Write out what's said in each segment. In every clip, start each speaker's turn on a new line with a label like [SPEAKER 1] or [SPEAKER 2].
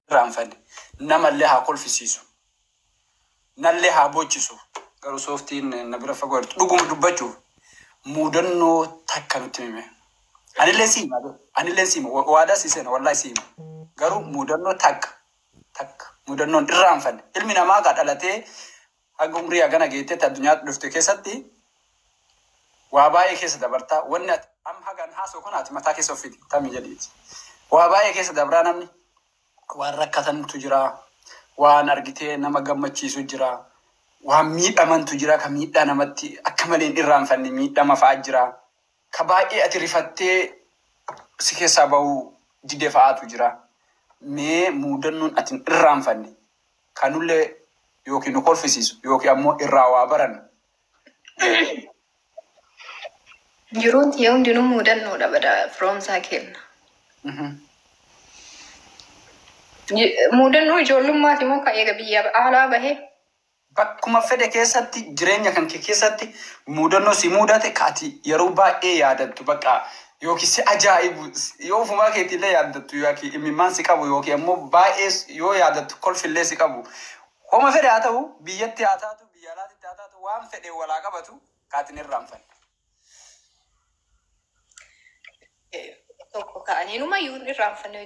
[SPEAKER 1] Irraanfanne namallee haa kolfisiisu, nallee haa boochisu, garuu sooftiin na bira fagoo jirtu. Dhuguma dubbachuuf muudannoo takka nutti hime. Anillee siima, anillee siima, waadaa si seena, wallahi siima. Garuu muudannoo takka takka mudannoon irraanfanne, ilmi namaa gaa dhalatee haga umrii hagana geettetti addunyaatti dhufte keessatti waa baay'ee keessa dabartaa. Wanni ati amma hagan haasoo kun ati mataa keessa offiti tami jedhiiti. Waa baay'ee keessa dabraa, namni waan rakkatantu jira, waan argitee nama gammachiisu jira, waan miidhamantu jira, ka miidhaa namatti akka malee hin irraanfanne miidhama fa'aa jira, ka baay'ee ati rifattee si keessaa bahuu dide fa'aatu jira. Mee mudannoon ati hin irraanfanne kanullee yookiin nu kolfisiisu yookiin ammoo irraa waa barannu.
[SPEAKER 2] Jiruun tiyya hundinuu muudannoodha bada firoomsaa kenna. Muudannoo ijoollummaati moo ka eega biyya alaa bahee?
[SPEAKER 1] Bakkuma fedhe keessatti, jireenya kan kee keessatti mudannoo si mudate ka ati yeroo baay'ee yaadattu, bakka yookiin si ajaa'ibu, yoo ofumaa keetiillee yaadattu, yookiin imimmaan si qabu, yookiin ammoo baay'ee yoo yaadattu kolfillee si qabu. Homa fedhe haa ta'u, biyyatti haa taatu, biyya alaatti haa taatu, waan fedhe walaa qabatu ka ati hin irraanfanne.
[SPEAKER 2] Tokko ka'anii numayyuu hin irraanfanne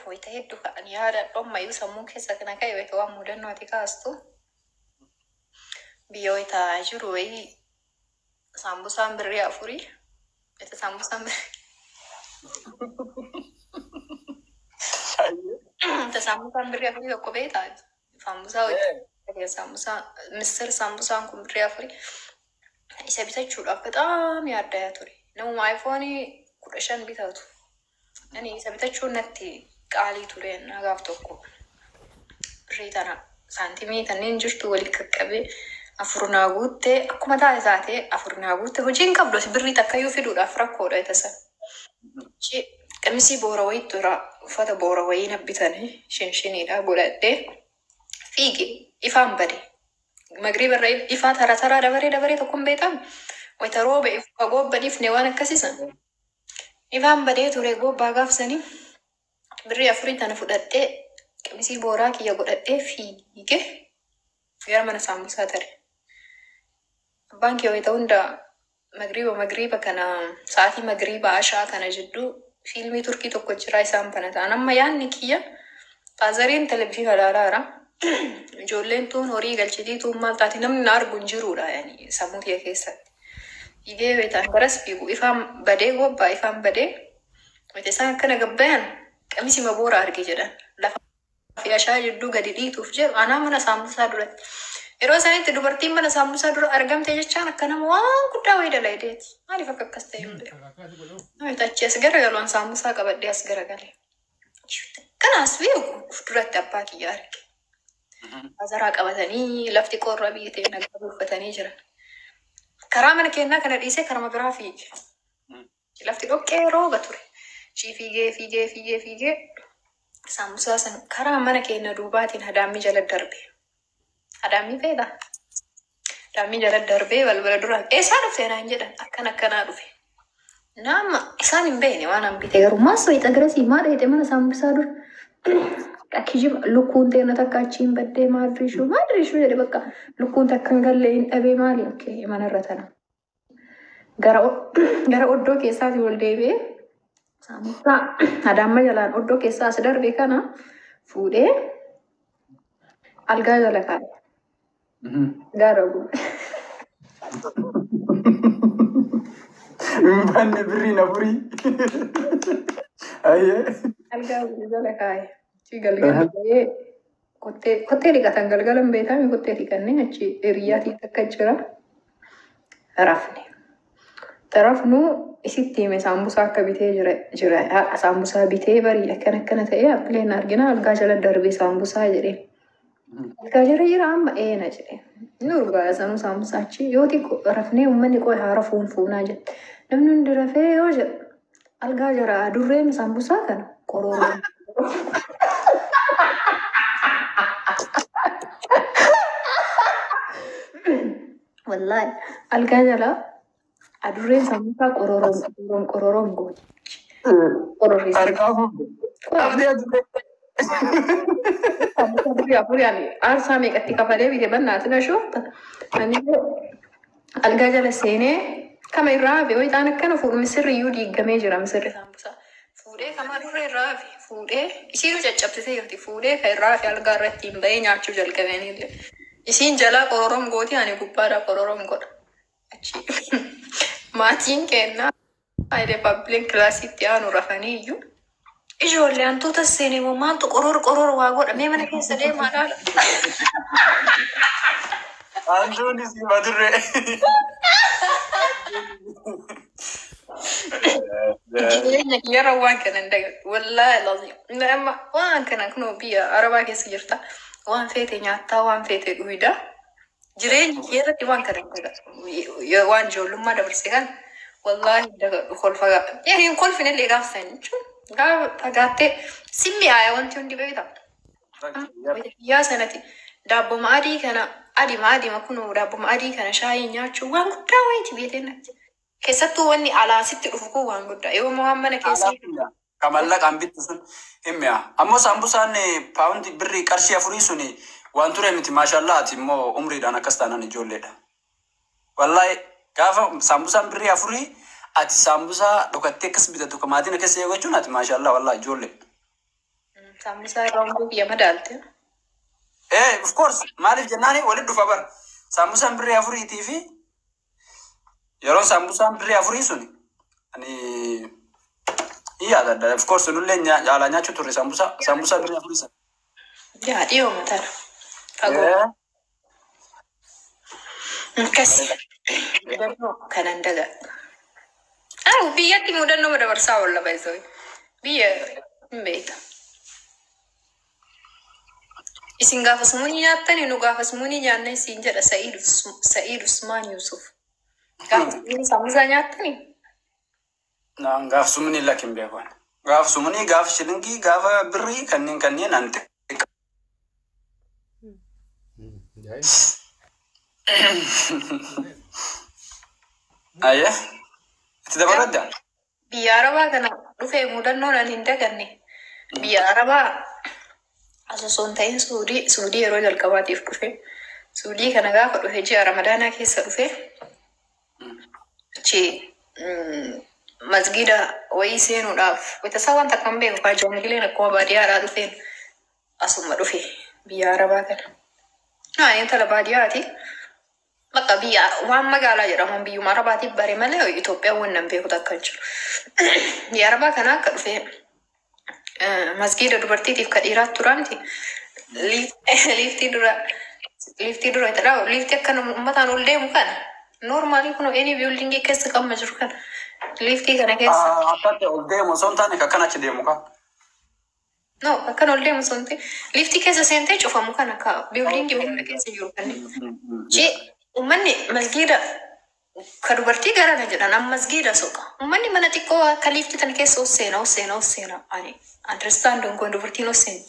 [SPEAKER 2] wayita hedduu ka'anii yaadadhu, ammayyuu sammuu keessa kana ka'e wayita waan mudannoo ati kaastu. Biyya wayita jiru wayii saambusaan birrii 4, wayita saambusaan birrii 4 tokko beektaa, saambusaa wayita saambusaa misir, saambusaan kun birrii 4, isa bitachuudhaaf በጣም yaaddaa ture. Namuma iPhone 15 bitatu. Ani isa bitachuun natti qaalii ture. Gaaf tokko birrii tana saantimii kanneen jirtu walitti qaqqabee afur naa guuttee, akkuma taate taatee afur naa guutte. Hojiin qabdu ati birrii takkayyuu fiduudhaaf rakkoodha isa sana. Qamisii boora wayiitu jira, uffata boora wayii na bitanii shinshiniidha godhadhee fiige. Ifaan bade. Magriiba irra ifaa tara taraa dabaree dabaree tokkoon beekamu. Wayita rooba ifa goobbaniifne waan akkasiisan. Ifaan badee ture goobbaa gaafsanii birrii 4 tana fudhadhee qamisii booraa kiyya godhadhee fiige gara mana saambusaa tare. Abbaan kiyya wayita hunda magriiba magriiba kana, sa'aatii magriiba ashaa kana jidduu fiilmii Turkii tokko jira, isaan banatan. Amma yaadni kiyya faazariin televizyiina ilaalaara. Ijoolleen tuun horii galchitii, tuun maal taati, namni na argu hin jiruudha yani sammuu kiyya keessatti. Fiigee wayitaan garas fiigu ifaan badee gobbaa, ifaan badee wayita isaan akkana gabbayan qamisii boora arge jedhan. Lafa fi ashaa jidduu gadi dhiituuf jedhu anaa mana saambusaa duratti. Yeroo isaanitti dubartiin mana saambusaa dura argamte jechaan akka nama waan guddaa wayii dalayideeti. Maaliif akka akkas ta'e hin beeku. Wayita achi as garagaluun saambusaa qabadhee as garagale. Kanaas fiigu uf duratti abbaa kiyya arge. Azaraa qabatanii lafti qorra biyya ta'e nagaa uffatanii jiran. Karaa mana keenyaa kana dhiisee karama biraa fiige. Lafti dhoqqee rooba ture. Ishii fiigee fiigee fiigee fiigee saambusaa san karaa mana keenya duubaatiin hadaamii jala darbe. Hadaamii feetaa? Hadaamii jala darbee balbala duraan eessaa dhufte naan jedhan, akkan akkanaa dhufe. Nama isaan hin beekne waan an bite garuu maas wayita garasii maa dheete mana saambusaa dura. Kijiba, lukkuun teena takka achiin baddee, maal riishuu maal riishuu jedhe, bakka lukkuun takka hin galle hin dhabee maali, okay, manarra tana. Gara oddoo keessaati ol deebi'ee saambusaa adaamma jalaan oddoo keessaa as darbe kana fuudhee algaa jala kaa'e. Gaara guute.
[SPEAKER 1] Hin banne birriin 4. Ayyee.
[SPEAKER 2] Algaa jala kaa'e. Achi galgala ba'ee kottee kottee dhiqatan, galgala hin beekame, kottee dhiqannee achi hiriyyaatii takka jira. Rafne. Rafnu isitti hime saambusaa akka bitee jira jira, saambusaa bitee barii akkana akkana ta'ee appileen argina algaa jala darbee saambusaa jedhee. Algaa jala jira amma eena jedhe. Inni urgaa sanuu saambusaa achi yoo xiqqoo rafnee uummanni qoy haara fuun fuunaa jette. Namni hundi rafee yoo jedhu algaa jala adurreen saambusaa kana qororoo. Wallaahi algaa jala adurreen saambusaa qororoom qororoom qororoom gooti. Qororreessa.
[SPEAKER 1] Harkaa fuudhe. Abdii adurree.
[SPEAKER 2] Birrii afurii ani aarsaa meeqatti kafalee bite bannaati na shoofta. Ani algaa jala seenee kama irraa hafe wayitaan akkana fuudhu misirri iyyuu diigamee jira misirri saambusaa. Fuudhee kama durre irraa hafe fuudhee isiinuu caccabsitee jirti fuudhee kan irraa hafe algaa irratti hin bahee nyaachuu jalqabeenillee. Isiin jalaa qororom gooti ani gubbaadhaa qororom godha. Achi maatiin kennaa republic kilaasiitti aanu rafanii iyyuu. Ijoollee hantuuta seenee moo maaltu qoror qoror waa godha mee mana keessa deemaa laala.
[SPEAKER 1] Hantuunni si madurre.
[SPEAKER 2] Jireenya kiyyarra waan kana hin dagadhu. Wallaahi laziim. Amma waan kana kunoo biyya Arabaa keessa jirta. Waan feete nyaattaa, waan feete dhugda. Jireenya kiyyarratti waan kana hin dagadhu. Waan ijoollummaa dabarse kana wallaahi hin dagadhu kolfa gaafa. Hin kolfinellee gaafa sana jechuun gaafa fagaattee si mi'aaya wanti hundi beektaa. Biyyaa sanatti daabboma adii kana adima adima kunoo daabboma adii kana shaayii nyaachuu waan guddaa wayiiti biyya teenyatti. Keessattuu wanni alaa sitti dhufu kun waan guddaa. Yoo waan mana keessa
[SPEAKER 1] Ka mallaqaan bittu sun hin mi'a. Ammoo saambusaan paawundi birrii qarshii afurii sun waan ture miti maashallaa ati immoo umriidhaan akkas taanaan ijoolleedha. Wallaahi gaafa saambusaan birrii afurii ati saambusaa dhokattee akkas bitatu ka maatiin akkas eeggachuun ati maashallaa wallaahi ijoollee.
[SPEAKER 2] Saambusaa irraa hunduu biyya madaalte.
[SPEAKER 1] Of course maaliif jennaani walitti dhufa bara. Saambusaan birrii afuriitii fi yeroon saambusaan birrii afurii sun ani hin yaadadha. Of course nullee alaa nyaachuu turre saambusaa birrii afurii sana.
[SPEAKER 2] Yaa dhiyoo matana. Fagoo. Akkasi. Mudannoo kanan dagadhu. Awu biyyatti mudannoo dabarsaa oolla baay'isoo. Biyya hin beekta. Isin gaafa sumuunii nyaattani nu gaafa sumuunii nyaanne isin jedha Sa'iid Usmaan Yusuf. Gaafa sumuunii saambusaa nyaattani?
[SPEAKER 1] Naan gaaf sumni lakkin beekan. Gaaf sumni gaaf shilingii gaafa birrii kanneen kanneen an xiqqa. Ayyee itti dabaladda.
[SPEAKER 2] Biyya Arabaa kana dhufee mudannoon ani hin daganne. Biyya Arabaa as osoo hin ta'in Suudii yeroo jalqabaatiif dhufe. Suudii kana gaafa dhufe ji'a Ramadaanaa keessa dhufe. Achi masgida wayii seenuudhaaf wayita waan takka hin beeku kaa joongileen akkuma baadiyyaadhaa dhufeen asuma dhufe biyya Arabaa kana. Ani intala baadiyyaati. Bakka biyya waan magaalaa jedhamu biyyuma Arabaatiif bare malee Itoophiyaan waan nan beeku takka hin jiru. Biyya Arabaa kana akka dhufe masgiida dubartiitiif ka dhiiraatu tura miti. Liiftii dura itti dhaabu liiftii akka uummataan ol deemu kana normaalii kun any buildingii keessa qabma jiru kana liiftii kana keessa.
[SPEAKER 1] Akkatti ol deemu osoo hin taane akkan achi deemu ka.
[SPEAKER 2] No, akkan ol deemu osoo hin ta'in liiftii keessa seentee cufamu kana ka buildingii hunda keessa jiru kanneen. Ci uummanni masgiida ka dubartii garana jedhan amma masgiida soqa. Uummanni mana xiqqoo akka liiftii tana keessa ol seena ol seena ol seena ani understand kun dubartiin ol seeni.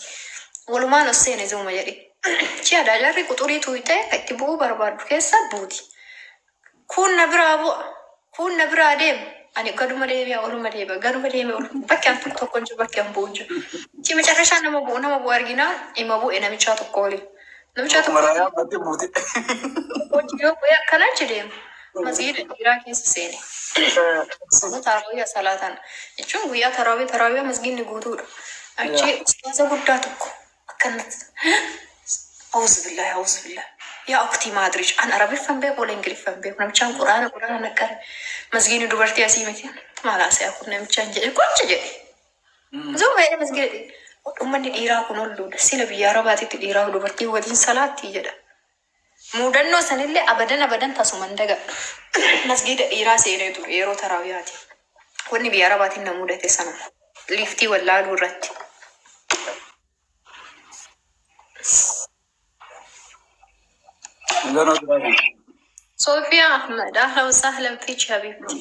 [SPEAKER 2] Walumaan ol seene zuma jedhe. Ci aadaa jarri quxurii tuuyitee kan itti bu'uu barbaaddu keessa buuti. Kun na biraa bu'a. Kun na biraa deema. Ani gaduma deebi'a oluma deebi'a gaduma deebi'a oluma bakki an tokko tokko hin jiru bakki an bu'u hin jiru. Ci macarrashaa nama bu'u arginaa ima bu'e namichaa tokko waliin. Namichaa tokko
[SPEAKER 1] Akkuma raayaa battee buute.
[SPEAKER 2] Hojii yoo bu'e akkana achi deema. Masgiida dhiiraa keessa seene. Taraawiyaa salaatan jechuun guyyaa taraawiyaa masgiidni guutuudha. Achi ustaaza guddaa tokko akkanatti auzu billahi auzu billahi yaa uktii maadriij an arabiffan beeku wala ingiliffan beeku namichaan quraana naqqare masgiidni dubartii asii miti maal haasa'aa kun namichaan jedhe gocha jedhe. Zuma jedhe masgiida uummanni dhiiraa kun olluudha sila biyya arabaatitti dhiiraa dubartii waliin salaatti jedha. Mudannoo sanillee abadan abadan tasuma hin dagadhu. Masgiida dhiiraa seenee ture yeroo taraawiyaati. Wanni biyya arabaatiin na mudate sanuma. Liiftii wallaaluu irratti.
[SPEAKER 1] Mudannoo biraa kana.
[SPEAKER 2] Sofiyaa Ahmed, ahlan wasahlan fiik habibti.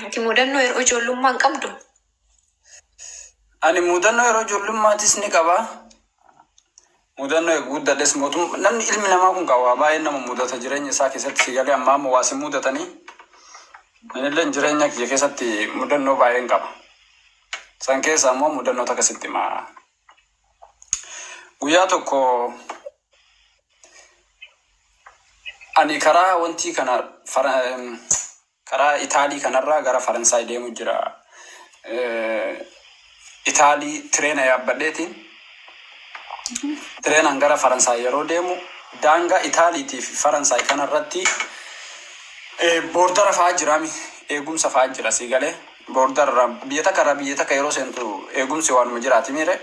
[SPEAKER 2] Ati mudannoo yeroo ijoollummaa hin qabdu?
[SPEAKER 1] Ani mudannoo yeroo ijoollummaattis ni qaba. Mudannoo guddadhes mootum namni ilmi namaa kun qaba baay'ee nama mudata jireenya isaa keessatti si galee ammaa ammoo waa si mudatanii. Anillee jireenya kiyya keessatti mudannoo baay'een qaba. San keessa ammoo mudannoo takka sitti himaa. Guyyaa tokko ani karaa wanti kana karaa Itaalii kanarraa gara Faransaay deemu jira. Itaalii tireena yaabbadheetiin tireenaan gara Faransaay yeroo deemu, daangaa Itaaliitii fi Faransaay kanarratti border fa'aa jiraami, eegumsa fa'aa jira, si galee? Border biyya takka irraa biyya takka yeroo seentu eegumsi waanuma jiraati miire.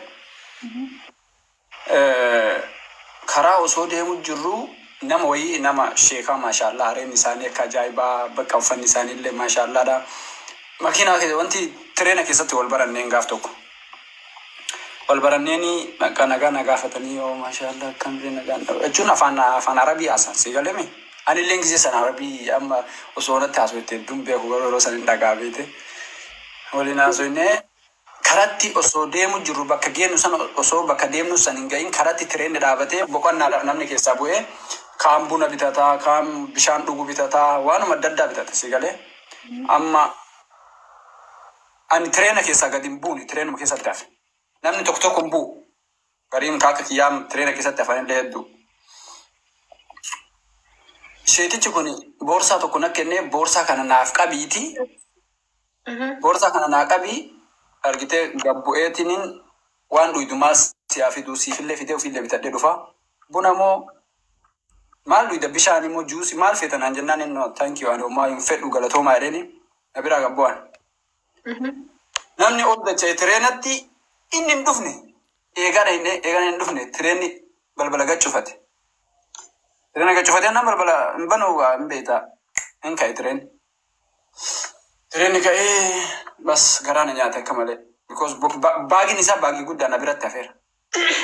[SPEAKER 1] Karaa osoo deemu jirru nama wayii, nama sheekaa, maashaallaa, hareen isaanii akka ajaa'ibaa, bakka uffanni isaanii illee maashaallaadha. Makiinaa keessa wanti tireena keessatti wal baranneen, gaaf tokko wal baranneeni akka nagaa na gaafatanii, yoo maashaallaa akkam illee nagaan jechuun afaan Arabii haasan, si galeme? Ani illee gisee sana Arabii amma osoo natti haasofte hedduun beeku, garuu yeroo san hin dhagaa beete. Waliin haasofnee karatti osoo deemu jirru, bakka geenyu sana osoo bakka deemnu san hin gahin, karatti tireenni dhaabatee boqonnaadhaaf namni keessaa bu'ee kaan buna bitataa, kaan bishaan dhugu bitataa, waanuma adda addaa bitate, si galee? Amma ani tireena keessaa gadi hin buune, tireenuma keessatti hafe. Namni tokko tokko hin bu'u. Gariin kaaka kiyyaa tireena keessatti hafan illee hedduu. Sheetichi kun boorsaa tokko na kennee, boorsaa kana naaf qabiiti. Boorsaa kana naa qabii, argitee, gabbu'eetiniin waan dhuydu maal siyaa fiduu, siifillee fidee ofiillee bitadhee dhufa. Buna moo maal dhuyda, bishaan immoo juusii maal feeta naan jennaan, inni "Thank you, ani homaa hin fedhu, galatoomaa" jedheeni na biraa gabbu'an. Namni ol dacha'e tireenatti, inni hin dhufne. Eegana inni eegana hin dhufne, tireenni balbala gachufate. Tireena gachufate nan balbala hin banuu hin beektaa, hin ka'e tireenni. Tireenni ka'ee bas garaa na nyaate akka malee. Because baagiin isaa baagii guddaa na biratti hafeera.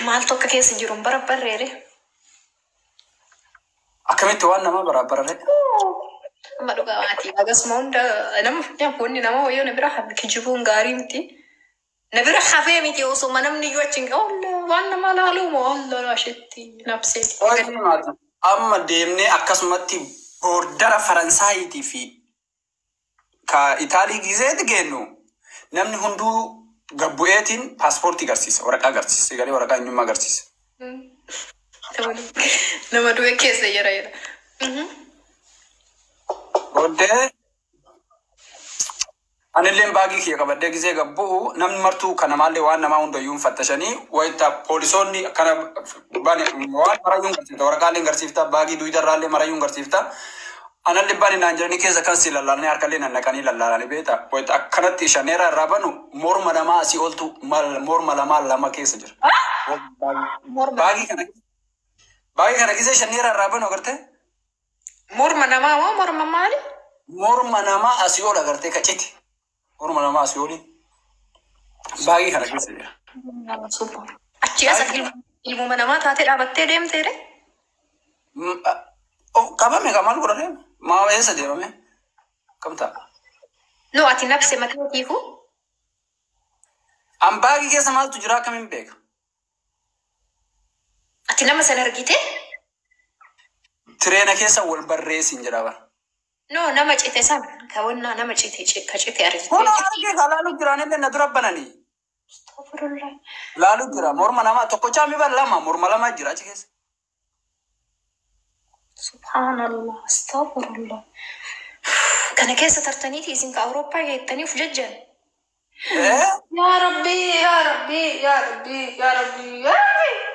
[SPEAKER 2] Maaltu akka keessa jiru hin barabbarreere.
[SPEAKER 1] Akkamitti waan nama barabarare?
[SPEAKER 2] Amma dhugaa maatii akkasuma hunda nama wanni nama wayyoo na bira hafe, kijibuun gaarii miti. Na bira hafee miti, osoo namni iyyuu achi hin qabu waan nama laaluu moo Allah ashetti nabseeti.
[SPEAKER 1] Amma deemnee akkasumatti border Faransaayiitii fi ka Itaalii gizeetti geennu, namni hunduu gabbu'eetiin paaspoortii agarsiisa, waraqaa agarsiisa, galee waraqaa eenyummaa agarsiisa.
[SPEAKER 2] Nama du'e keessa jira jira.
[SPEAKER 1] Booddee anilleen baagii kiyya qabadhee gizee gabbu'u, namni martuu kana maallee waan namaa hundayyuu hin fattashanii, wayita poolisoonni akkana bane waan marayyuu hin garsiifta, waraqaalee hin garsiifta, baagii duwidarraallee marayyuu hin garsiifta. Anallee bani naan jedhanii keessa kan si lallaalanii harkallee nannaqanii lallaalanii beekta. Wayita akkanatti shaneera irraa banu, morma namaa asii oltu morma lamaa lama keessa jira.
[SPEAKER 2] Morma
[SPEAKER 1] Baagii kana gizee shaneera irraa banu agartee?
[SPEAKER 2] Morma namaa moo morma maali?
[SPEAKER 1] Morma namaa asii ol agartee kaciti. Morma namaa asii oli. Baagii kana keessa jira.
[SPEAKER 2] Achi as ilmuma namaa taatee dhaabattee deemteere?
[SPEAKER 1] Qabame kaa, maal godhame? Maa eessa deemame? Kam ta'a?
[SPEAKER 2] No, ati nabse mateetiifu.
[SPEAKER 1] An baagii keessa maaltu jira akkamiin beeka?
[SPEAKER 2] Ati nama sana argite?
[SPEAKER 1] Tireena keessa wal barreessin jedha bara.
[SPEAKER 2] No, nama cite san kawannaa nama cite ka cite argite.
[SPEAKER 1] Kun argee kaa, laalu jira, anillee na dura bananii.
[SPEAKER 2] Astaghfirullah.
[SPEAKER 1] Laalu jira, morma namaa tokkochaa mi bar lama, morma lama jira achi keessa.
[SPEAKER 2] Subhanallah. Astaghfirullah. Kana keessa tartaniiti isin ka Awurooppaa geettanii uf jajjan.
[SPEAKER 1] Eh?
[SPEAKER 2] Yaa Rabbi, yaa Rabbi, yaa Rabbi, yaa Rabbi, yaa Rabbi.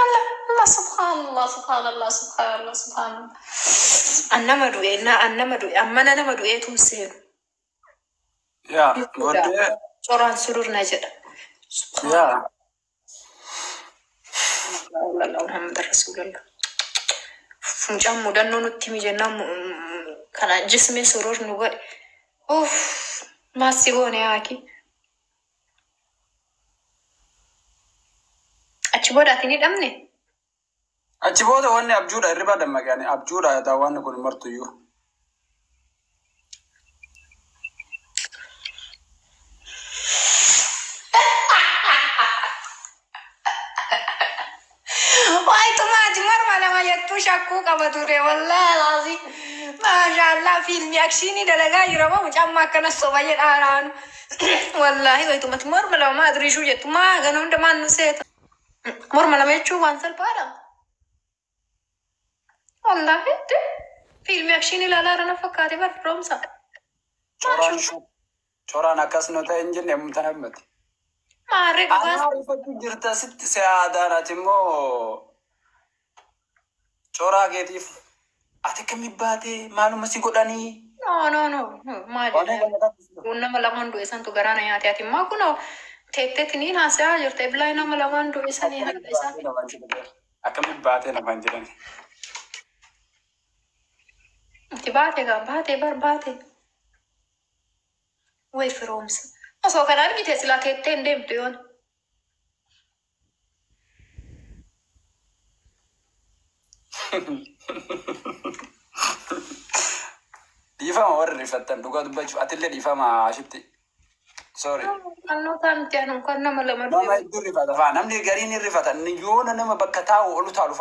[SPEAKER 2] Allah, Allah, subhanallah, subhanallah, subhanallah, subhanallah. An nama du'e, na an nama du'e, ammana nama du'eetu hin seenu.
[SPEAKER 1] Yaa booddee
[SPEAKER 2] Coraan surur na jedha.
[SPEAKER 1] Yaa.
[SPEAKER 2] Subhanallah, Muhammad Rasulullah. Funcaan mudannoo nutti himi jennaan kana jismi surur nu godhe. Uff, maassi goone haaki. Achi booda ati ni dhabne?
[SPEAKER 1] Achi booda wanni abjuudha, hirribaa dammaqe, ani abjuudha daawwanni kun martuyyuu.
[SPEAKER 2] Waayitumaati morma nama jettuu shakkuu qaba ture, wallaahi laazim. Maashaallah, fiilmii akshinii dalagaa jira moo mucaan akkana soba jedhaa raanu. Wallaahi waytumatti morma lama maa adriishuu jettu maa gana hunda maan nu seeta. Morma lama jechuun waan salphaadha. Wallaahi fiilmii akshinii ilaalaa irra na fakkaate bar firoomsa.
[SPEAKER 1] Coraan shu coraan akkas nu ta'e hin jenne ammamta namatti.
[SPEAKER 2] Maarree dhugaas.
[SPEAKER 1] Anaa rifachuu jirta sitti si aadaanati immoo coraa keetiif ati akkamii baate maaluma si godhanii.
[SPEAKER 2] No no no maal
[SPEAKER 1] Waan
[SPEAKER 2] jedha.
[SPEAKER 1] kana taasisu.
[SPEAKER 2] Kun nama lamaan du'e santu garaana nyaate ati immoo kunoo teetteetiniin haasa'aa jirta iblaa nama lamaan du'e sanii haadha isaa.
[SPEAKER 1] Akkamii baatee namaan jedhani.
[SPEAKER 2] Itti baate gaa baate bar baate. Way firoomsa. Osoo kana argite silaa teettee hin deemtu yoon.
[SPEAKER 1] Dhiifama warri rifattan dhugaa dubbachuuf atillee dhiifama ashitti. Sorry.
[SPEAKER 2] Fannoo taamti anum kan nama lama
[SPEAKER 1] Nama
[SPEAKER 2] du'e.
[SPEAKER 1] hedduu rifata faa namni gariin hin rifata yoona nama bakka taa'u olu taalu.